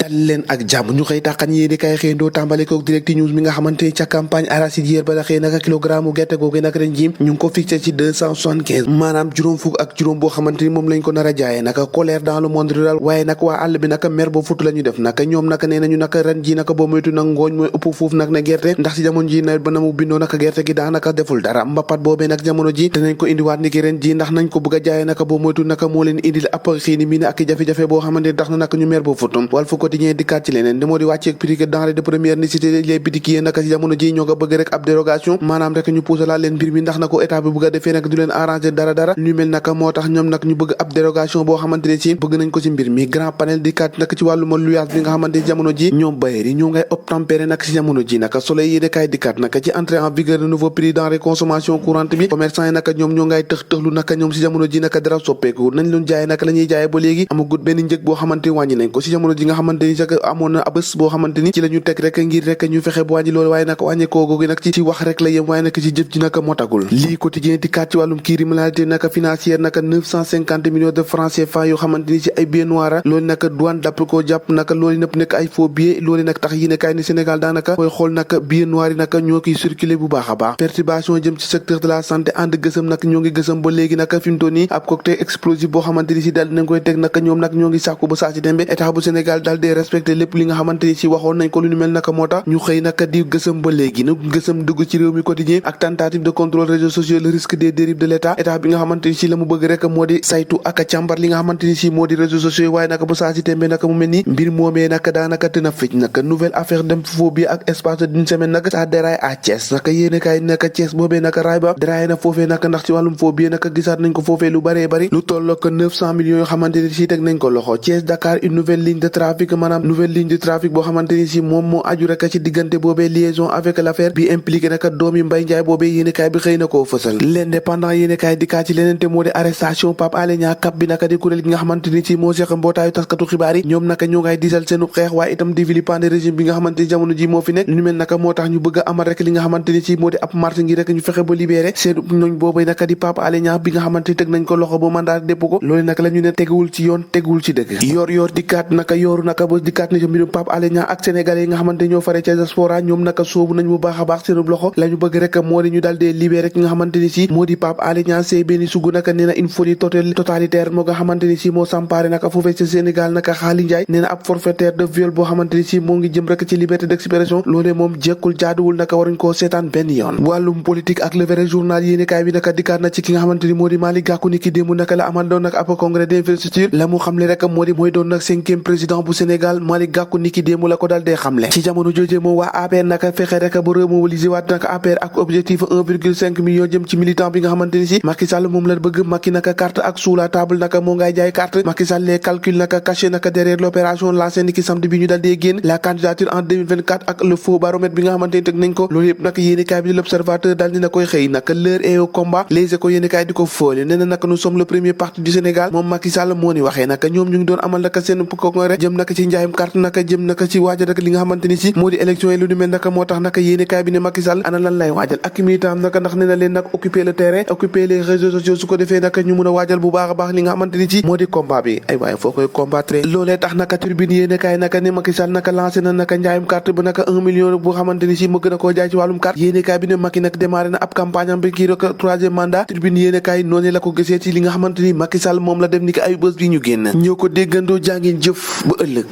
dal leen ak jàmm ñu xëy tàqan yéeni kaay xëyndoo tàmbale kook direct news mi nga xamante ca campagne arachidière ba la xëy naka kilogramme gerte googu nag ren ji ñu ngi ko fixé ci 275 maanaam juróom fukk ak juróom boo xamante ni moom lañ ko nar a jaayee naka colère dans le monde rural waaye nag waa àll bi naka mer ba futu la ñu def naka ñoom naka nee nañu naka ren ji naka boo moytu nag ngooñ mooy ëpp foofu nag ne gerte ndax ci jamono ji nawet ba na mu bindoo naka gerte gi daanaka deful dara mbapat boobee nag jamono ji danañ ko indiwaat ni ki ren ji ndax nañ ko bëgg a jaayee naka boo moytu naka moo leen indil ab xiini mi ne ak jafe-jafe boo xamante ni tax na naka ñu mer ba futum Walf Quotidien dikkaat ci leneen di moo di wàcceeg prix denrée de première nécessité les boutiquiers naka ci jamono ji ñoo nga bëgg rek ab dérogation maanaam rek ñu puusalaat leen mbir mi ndax na ko état bi bëgg a defee nag du leen arranger dara ñu mel naka moo tax ñoom nag ñu bëgg ab dérogation boo xamante ne ci bëgg nañ ko ci mbir mi grand panel dikkaat nag ci wàllu ma luyaas bi nga xamante ni jamono ji ñoom bayeer yi ñoo ngay obtempérer nag ci jamono ji naka soleil yi dekaay dikkaat naka ci entrée en vigueur de nouveau prix denrée consommation courante bi commerçant yi naka ñoom ñoo ngay tëxlu naka ñoom ci jamono ji naka dara soppeeku nañ leen jaay naka la ñuy jaayee ba léegi amagut benn njëg boo xamante ni wàññi nañ ko ci jamono ji nga xamante ni sax amoon na abës boo xamante ni ci la ñu teg rek ngir rek ñu fexe bu wàññi loolu waaye nag wàññi koogu gi nag ci wax rek la yem waaye nag ci jëf ji naka motagul lii quotidien dikkaat ci wàllum criminalité naka financière naka 950 millions de francs CFA yoo xamante ni ci ay billets noirs loolu naka douane dàpp ko jàpp naka loolu nëpp nekk ay faux billets loolu nag tax yi ne kaay ni Sénégal daanaka koy xool naka billets noirs yi naka ñoo koy circuler bu baax a baax perturbation jëm ci secteur de la santé ànd gësëm nag ñoo ngi gësëm ba léegi naka fi mu toll nii ab cocktail explosif boo xamante ni si daal dinañ koy teg naka ñoom nag ñoo ngi sàkku ba saa si dembe état bu Sénégal daal di respecté lépp li nga xamante ni si waxoon nañ ko lu ñu mel naka moo tax ñu xëy naka di gësëm ba léegi nag gësëm dugg ci réew mi quotidien ak tentative de contrôle réseaux sociaux le risque des dérives de l'état état bi nga xamante ni si la mu bëgg rek moo di saytu ak a càmbar li nga xamante ni si moo di réseaux sociaux waaye naka bu saa si tembe naka mu mel ni mbir moomee naka daanaka tën a fëj naka nouvelle affaire dem phobie ak espace d'une semaine naka ça déraille à Thiès naka yéene kaay naka Thiès boobee naka raay ba déraille na foofee naka ndax ci wàllum phobie naka gisaat nañ ko foofee lu bëree bëri lu tolloo ko 900 millions yoo xamante ni si teg nañ ko loxo Thiès Dakar une nouvelle ligne de trafic maanaam nouvelle ligne de trafic boo xamante ni si moom moo aju rek ci diggante boobee liaison avec l'affaire bi impliqué naka doomi Mbaye Ndiaye boobee yéene kaay bi xëy na koo fësal l'indépendant yéene kaay dikkaat ci leneen te moo di arrestation Pape Alé Niang kap bi naka di kuréel gi nga xamante ni si moo seq mbootaayu taskatu xibaar yi ñoom naka ñoo ngay diisal seenu xeex waaye itam di vilipender régime bi nga xamante ni jamono ji moo fi nekk ñu mel naka moo tax ñu bëgg a amal rek li nga xamante ni si moo di ab marche ngi rek ñu fexe ba libéré seen ñooñ boobay naka di Pape Alé Niang bi nga xamante ni teg nañ ko loxo ba mandat de dépôt ko loolu naka la ñu ne teguwul ci yoon teguwul ci dëgg yor dikkaat naka yooru naka ba dikkaat na ci mbirum Pape Alé Niang ak sénégalais yi nga xamante ñoo fare ca diaspora ñoom naka soobu nañ bu baax a baax seen loxo la ñu bëgg rek moo di ñu daal dee libéré ki nga xamante ni si moo di Pape Alé Niang see benn sugu naka nee na une folie totalitaire moo nga xamante ni si moo sampaare naka foofee ci Sénégal naka Xaali Njaay nee na ab forfaitaire de viol boo xamante ni si moo ngi jëm rek ci liberté d'expression loolee moom jekkul jaaduwul naka waruñ koo seetaan benn yoon wàllum politique ak le vrai journal yéene kaay bi naka dikkaat na ci ki nga xamante ni moo di Malick Gakou ni ki démb naka la amal doon nag ab congrès d'investiture la mu xamle rek moo di mooy doon nag 5e président bu Sénégal Malick Gakou ni ki démb la ko dal dee xamle ci jamono jooje moom waa APR naka fexe rek ba remobiliser waat naka APR ak objectif 1,5 million jëm ci militant bi nga xamante ni si Macky Sall moom la bëgg Macky naka carte ak sous la table naka moo ngay jaay carte Macky Sall les calculs naka caché naka derrière l'opération lancée ni ki samedi bi ñu dal dee génn la candidature en 2024 ak le faux baromètre bi nga xamante ni teg nañ ko loolu yëpp naka yéene kaay bi di l'observateur dal dina koy xëy naka l'heure est au combat les échos yéene kaay di ko fóole nee na naka nous sommes le premier parti du Sénégal moom Macky Sall moo ni waxee naka ñoom ñu ngi doon amal naka seen congrès jëm naka ci njaayum carte naka jëm naka ci waajal rek li nga xamante ni si moo di élection yi lu ni mel naka moo tax naka yéene kaay bi ne Macky Sall ana lan lay waajal ak militant naka ndax nee na leen nag occuper le terrain occuper les réseaux sociaux su ko defee naka ñu mun a waajal bu baax a baax li nga xamante ni si moo di combat bi ay waaye foo koy combattre loolee tax naka tribune yéene kaay naka ne Macky Sall naka lancé na naka njaayum carte ba naka 1 million bu xamante ni si mu gën a koo jaay ci wàllum carte yéene kaay bi ne Macky nag démarré na ab campagne am bi kii rek 3e mandat tribune yéene kaay noonu la ko gisee ci li nga xamante ni Macky Sall moom la def ni ki ay bés bi ñu génn ñoo ko déggandoo jàngeen jëf ba ëllëg